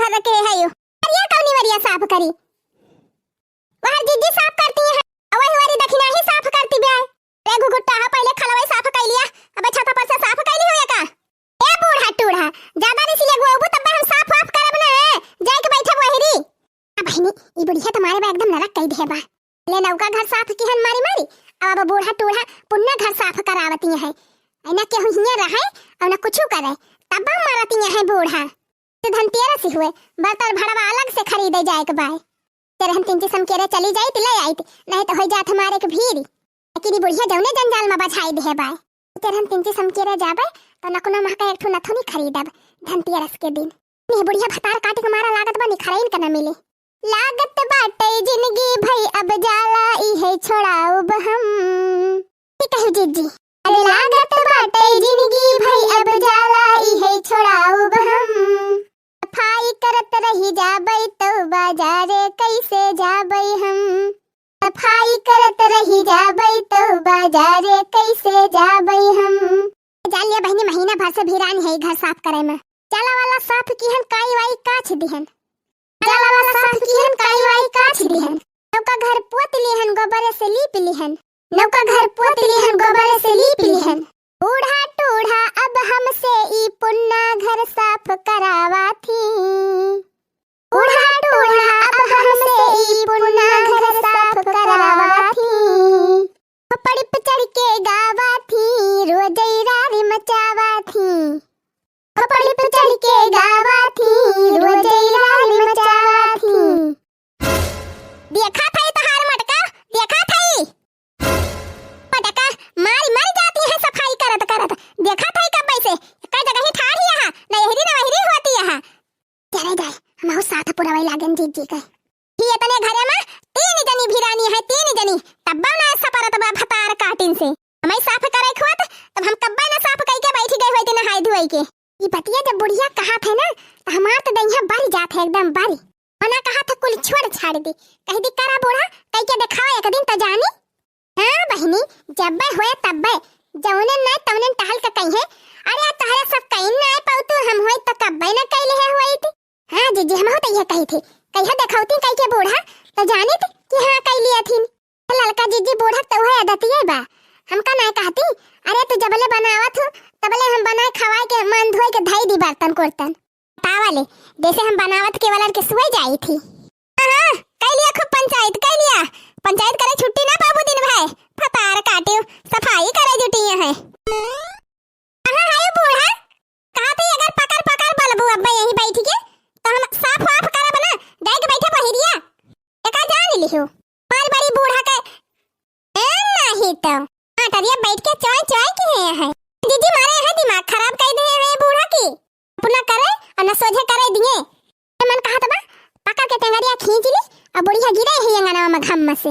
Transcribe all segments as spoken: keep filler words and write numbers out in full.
फरक है यो। अरे ये कौनी वरिया साफ करी? वहर जिज्जी साफ करती हैं, और वही वारी दखिना ही साफ करती बे। रे घुघुट्टा, हा पहिले खलवई साफ कइ लिया, अबे छत पर से साफ कइ ली हुए का? ए बूढ़ा टूढ़ा, ज्यादा रिस लगवाबू तब हम साफ वाफ करब ना, जाइके बैठब वहिरी। आ बहिनी, ई बुढ़िया तुम्हारे बा एकदम नरक कइ दिहे बा। ले नौका घर साफ किहन मारी मारी, अब बूढ़ा टूढ़ा पुन्ना घर साफ करावती हैं। ऐना केहू हियां रहे और ना कुछू करे, तब मारती हैं बूढ़ा। तो धनतेरस हुए, बर्तन भड़वा अलग से खरीदे जाए के बाय। तेरहन तिंची समकेरे चली जाइत, ले आइत, नहीं तो होई जात हमारे के भीड़। लेकिन ई बुढ़िया जौने जंजाल में बझाई दिहे बाय। तेरहन तिंची समकेरे जाबे, तो नकुना माँ का एक ठो नथुनी खरीदब धनतेरस के दिन। नहीं बुढ़िया भतार काटे के मारा लागत बा, निखरइन के न मिले। लागत बाटे जिंदगी भई अब जाला, इहे छोड़ाउब हम। की कहू जिज्जी? अरे लागत बाटे जिंदगी भई अब जाला, इहे छोड़ाउब हम। सफाई करत रही जाबई तो बाजारे कैसे जाबई हम? सफाई करत रही जाबई तो बाजारे कैसे जाबई हम? जान लिया बहिनी, महीना भर से भिरान है घर साफ करे में। जाला वाला साफ किहन, काई वाई काछ दिहन। जाला वाला साफ किहन, काई वाई काछ दिहन। नौका घर पोत लिहन, गोबरे से लीप लिहन। नौका घर पोत लिहन, गोबरे से लीप लिहन। बूढ़ा टूढ़ा अब हमसे ई पुन्ना घर साफ करावा थी। बूढ़ा टूढ़ा अब हमसे ई पुन्ना घर साफ करावा थी। खोपड़ी पे चढ़ के गावा थी, रोजै रारी मचावा थी। खोपड़ी पे चढ़ के गावा थी, रोजै रारी मचावा थी। देखा थई तोहार मटका, देखा थई। मटका मारी मर जाती है सफाई करत करत। देखा थई कब से, एकर जगह ही ठाढ़ ही यहाँ, न यहरी न वहरी होती यहाँ। चले जाए, हमहू साथ पुरवै लागेन जिज्जी के। ही इतने घरे में तीन जनी भिरानी है, तीन जनी, तब्बो ना सपरत बा भतार काटिन से। हमें साफ करे खुआत, तब हम कब्बे ना साफ कई के बैठी गई होती नहाई धोई के। ई बतिया जब बुढ़िया कहा थे ना, तो हमार तो दहिया बरी जात है एकदम बरी। मना कहा था कुल छोड़ छाड़ दी, कह दी करा बूढ़ा, कई के दिखाओ एक दिन तो जानी। हाँ बहिनी, जब्बे होए तब्बे, जौने नाय तौने टहल के कहिए, "अरे तोहरे सब कहीं नाय पौतू, हम होई तो कब्बे न कैले है होइत।" हाँ जिज्जी, हमहू तो ये कही थी, कहिए देखौती कई के बूढ़ा, तो जानित कि हाँ कैली अथिन। ललका जिज्जी बूढ़ा तो वह आदतिये बा, हमका नाय कहती, "अरे तू जबले बनावत हो, तबले हम बनाए खवाए के मान धोए के धई दी बर्तन कुर्तन।" तावले, जैसे हम बनावत के वाला के सुई जाई थी। हाँ, हाँ, कई लिया खूब पंचायत, कई लिया। पंचायत करे छुट्टी ना पाबू दिन भर। फतार काटियो, सफाई करे जुटी है। कहाँ है बूढ़ा? कहा थे अगर पकड़ पकड़ बलबू अब्बा यहीं बैठ के, तो हम साफ वाफ करब ना, जाए के बैठे बहिरिया। एका जान लिहो, मार बड़ी बूढ़ा के ए, नहीं तो। हाँ, टरिया बैठ के चोय चोय की है, है। जिज्जी मारे है, दिमाग खराब कर दे है बूढ़ा की। अपना करे और न सोझे करे दिए। ए मन कहा तो बा, पकड़ के टेंगरिया खींच ली और बुढ़िया गिरे ही अंगना में घम से।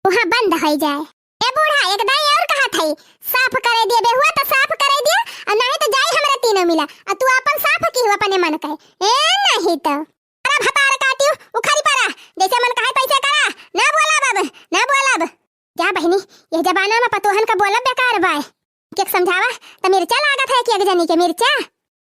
वहाँ बंद हो जाए। ए बूढ़ा, एक दाई और कहा था, साफ करे दिए, बेहुआ तो साफ करे दिए, और नहीं तो जाई हमरे तीनों मिला, और तू अपन साफ की हुआ अपने मन कहे। ए, नहीं तो। अरे भतार काटियो, उखड़ी पड़ा, जैसे मन कहे तैसे करा, ना बोला बाब, ना बोला अब। जा बहिनी, यह जमाना में पतोहन का बोलब बेकार बाय। के समझावा, त मिर्चा लागत है कि एक जनी के मिर्चा।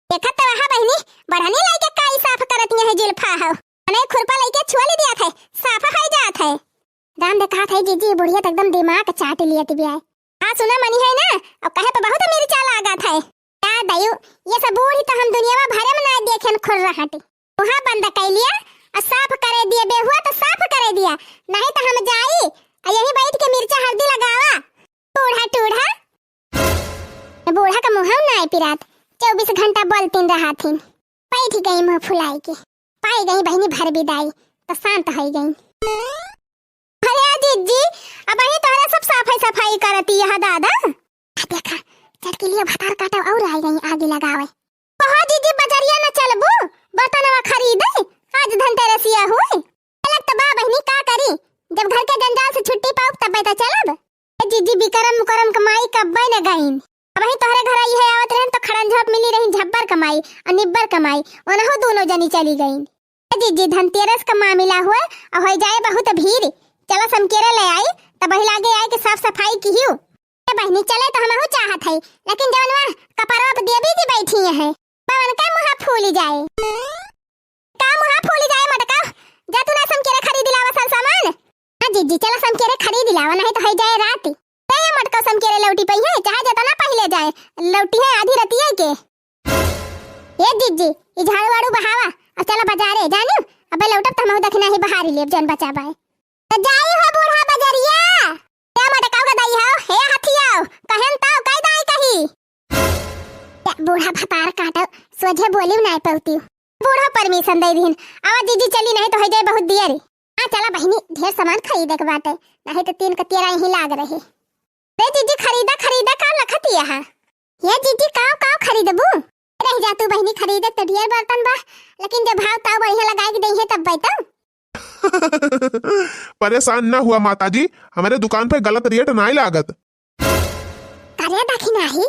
देखत त वहा बहिनी, बढ़नी लइके काई साफ करत है जुल्फा हो। अने खुरपा लइके छुआ ले दिया थे, साफ हो जात है। दाम देखा थे जीजी, बुढ़िया त एकदम दिमाग चाट लिया तिबिया। हाँ सुना मनी है ना, अब कहे पे बहुत मिर्चा लागत है। का दयु, ये सब बूढ़ी तो हम दुनिया में भरे में ना देखेन खुर्रा हटी। मुहा बंद कर लिया और साफ करे दिए, बेहुआ तो साफ करे दिया, नहीं तो हम जाई और यहीं बैठ के मिर्चा हल्दी लगावा। बूढ़ा टूढ़ा। बूढ़ा का मुहा ना पिरात, चौबीस घंटा बोलतीन रहा थीन। बैठ गई मुंह फुलाई के, पाई गई बहिनी भर बिदाई, तो शांत हो गई। अरे जिज्जी, अब ही तोहरा सब साफाई सफाई करती है दादा। आ देखा, चटकिलिया भतार काटो और आ गई आगे लगावे। कहो जिज्जी, बजरिया न चलबू, बर्तनवा खरीदे, आज धनतेरसिया हुए। अलग त बा बहिनी, का करी, जब घर के जंजाल से छुट्टी पाउब तब्बे त चलब। ए जिज्जी, बिकरम मुकरम के माई कब्बे न गईन। अब ही तोहरे घर आई है आवत रहन तो खड़न झोप मिली रही झब्बर कमाई और निब्बर कमाई, ओनहु दोनों जनी चली गईन। ए जिज्जी, धनतेरस का मामिला हुए और हो जाए बहुत भीड़। चला समकेरे ले आई, तब वही लागे आए के साफ सफाई किहियो। ए बहिनी, चले तो हमहू चाहत है, लेकिन जवनवा कपरवा पे देवी जी बैठी है, पवन का मुहा फूली जाए। का मुहा बोली जाए मटका, जा तू ना समकेरे खरीद लावा सब सामान। हाँ जीजी, चला समकेरे खरीद लावा, नहीं तो होइ जाए रात। ए मटका समकेरे लौटी पइहैं, चाहे जतना पहिले जाए, लौटिहैं आधी रतिया के। ए जीजी, ई झाड़ू वाड़ू बहावा, अब चला बजारे, जानिउ, अबे लौटब त हमहू दखिनही बहारी लेब, जौन बचा बाए। त जाई हो बूढ़ा बजरिया, ए मटकाऊ के दाई हो, हे हथियाऊ, कहेन तउ कहि दाई कही। ए बूढ़ा भतार काटउ, सोझे बोलिउ नाहीं पउतिउ। बूढ़ा permission दइ दिहिन, आवा जीजी चली, नहीं तो होइ जाए बहुत दियरी। हाँ चला बहिनी, ढेर सामान खरीदे के बाटे, नहीं तो तीन क तेरा यहीं लाग रहे। रे जीजी, खरीदा, खरीदा, का लखतिया हा? ये जीजी, काव, काव खरीदबू? रहि जा तू बहिनी, खरीदे त ढेर बर्तन बा, लेकिन जब भाव ताव बढ़िया लगाइ के दइहैं तब बैठो। परेशान न हुआ माता जी, हमरे दुकान पे गलत rate नाहीं लागत। करे दखिनही,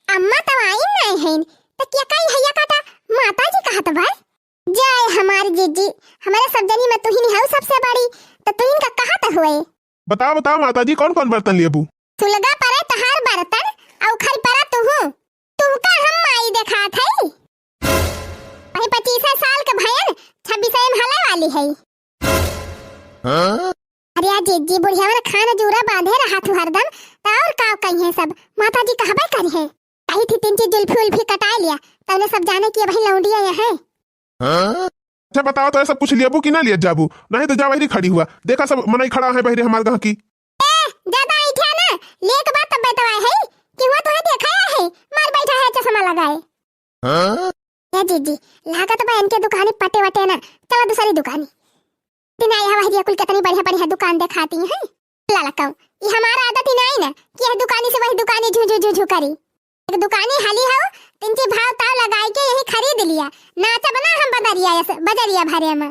अम्मा तउ आइन नाहीं हइन, त केका ई हइया काटा माता जी कहत बा? जय हमार जीजी, हमरे सब जनी में तुहिन हऊ सबसे बड़ी, त तुहिन का कहत हुए। बताओ, बताओ माता जी, कौन कौन बर्तन लेबू? सुलगा परे तहार बर्तन, अउ खरी परा तुहू। तुहका हम माई देखात हई। वही पच्चीस साल के भयन, छब्बीस में हले वाली है। हाँ? अरे आ जीजी, बुढ़िया मन खान जूरा बांधे रहत हू हरदम, त और का कहिहैं सब, माता जी कहबे करिहैं। कही थी तीन चीज जुल्फी उल्फी कटाए लिया, तउने सब जाने कि अबही लौंडिया यहाँ है। हाँ? अच्छा बताओ, तो ये सब कुछ लेबू कि ना लियत जाबू? नहीं तो जा बहिरी खड़ी हुआ, देखा सब मनई खड़ा है बहिरे हमार गहकी। ए, ज्यादा ऐठा ना, लेक बात तब बतवाए है कि हुआ तोहे देखा है, मार बैठा है चश्मा लगाए। हाँ? ए जीजी, लागत बा इनके दुकानी पटे वटे ना, चला दूसरी दुकानी। दिन आई हवा हरिया कुल कितनी बढ़िया बढ़िया दुकान देखाती हैं। लाला कहूँ, ई हमार आदत ही नाहीं ना कि यह दुकानी से वही दुकानी झू झू झू झू करी। एक दुकानी हाली हऊ, तिनची भाव ताव लगाई के यही खरीद लिया। नाचब ना हम बदरिया ऐसे, बजरिया भरे में।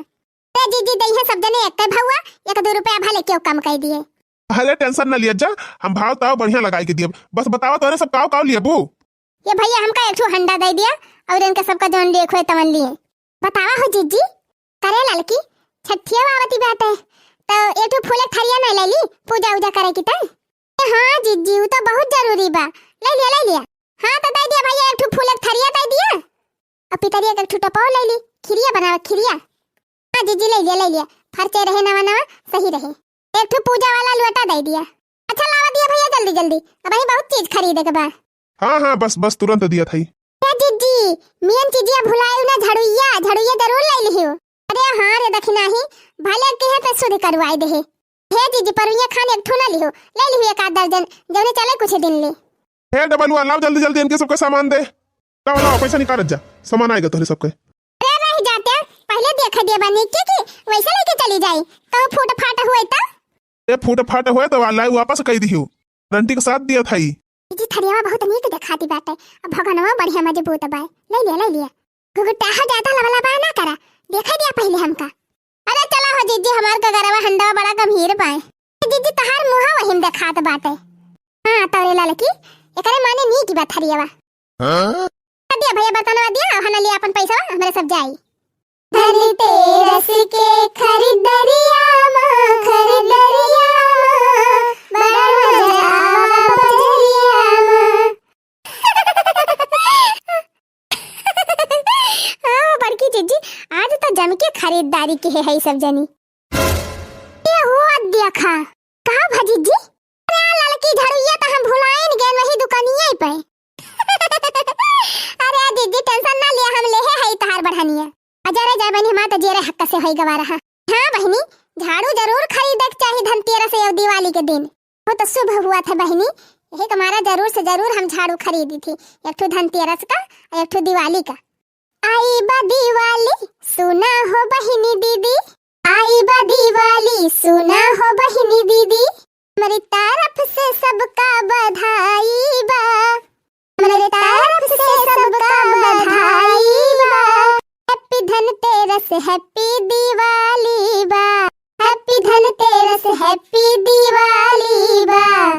रे जीजी, दइहैं सब जने एक भउआ, एक दो रुपया भले केहू कम कइ दिए। अरे tension न लिया जा, हम भाव ताव बढ़िया लगाई के दियब। बस बतावा तोरे सब काव काव लियबू? ये भइया हमका एक ठो हंडा दइ दिया और इनका सबका जौन लेक होए तवन लिए। बतावा हो जीजी, करे ललकी, छठिया आवती बाटे, त एक ठो फूले थरिया नहीं ले ली पूजा उजा करे की त? ए हाँ जीजी, उ तो बहुत जरूरी बा, ले लिया, ले लिया। हाँ तो दइ दिया भइया, एक ठो फूले थरिया दइ दिया, और पितरिया के एक ठो टपौ ले ली, खिरिया बनावा खिरिया। हाँ जीजी, ले लिया, ले लिया, फरचे रहे नवा नवा, सही रहे। एक ठो पूजा वाला लोटा दइ दिया। अच्छा लावा दिया भइया जल्दी जल्दी, अबही बहुत चीज खरीदे के बा। हाँ हाँ, बस बस, तुरंत दिया थई। ए जीजी, मेन चीजिया भुलायू ना, झड़ुइया, झड़ुइया जरूर ले लिहियो। अरे हाँ रे दखिनही, भले किहे पे शुद्ध करवाई देहे। हे जीजी, परुइया खान एक ठो ना लिहो, ले लिहो एक आध दर्जन, जौने चले कुछ दिन ले। हे डबलुआ, लाव जल्दी जल्दी इनके सबके सामान दे। लाव लाव, पैसा निकालत जा, सामान आएगा तोहरे सबके। अरे रह जाते, पहिले देख दिया बनी के कि वैसे लेके चली जाई, कहूँ फूट फाट हुए तो। ए फूट फाट हुए तो वाला वापस कई दिहो, गारंटी के साथ दिया था ई। जीजी थरियावा बहुत नीक देखाती बाटे, अब भगनवा बढ़िया मजबूत बाय, ले लिया, ले लिया। घुघुटाहा ज्यादा लबलबा ना करा, देखे दिया पहिले हमका। अरे चला हो जीजी, हमार गगरवा हंडवा बड़ा गंभीर बाय। ए जीजी, तहार मुहा वहिम देखात बाटे। हाँ, तोरे ललकी, एकरे माने नीक बा थरियावा। हाँ? दिया भइया बर्तनवा दिया, अब हना लिया अपन पैसा, हमरे सब जाई। धनतेरस के खरीदरिया मा, खरीदरिया मा, बड़ा मजा आवा बजरिया मा। हाँ, बड़की जीजी, आज तो जम के खरीदारी किहे है सब जनी। ए हो, देखा, का भा जीजी? अरे, ललकी झड़ुइया तो हम भुलाइन गए वही दुकानिये पे। अरे जीजी, tension ना लिया, हम लेहे है तहार बढ़निया। अजरे जाए बनी हमार तो जेरे हक से होई गवा रहा। हाँ बहिनी, झाड़ू जरूर खरीदे के चाही धनतेरस या दिवाली के दिन। वो तो शुभ हुआ था बहिनी, यही के मारा जरूर से जरूर हम झाड़ू खरीदी थी, एक ठो धनतेरस का और एक ठो दिवाली का। आई बा दिवाली, सुना हो बहिनी दीदी। आई बा दिवाली, सुना हो बहिनी दीदी। हमरी तरफ से सबका बधाई बा। हमरे तरफ से सबका बधाई बा। Happy धनतेरस, happy दिवाली बा। Happy धनतेरस, happy दिवाली बा।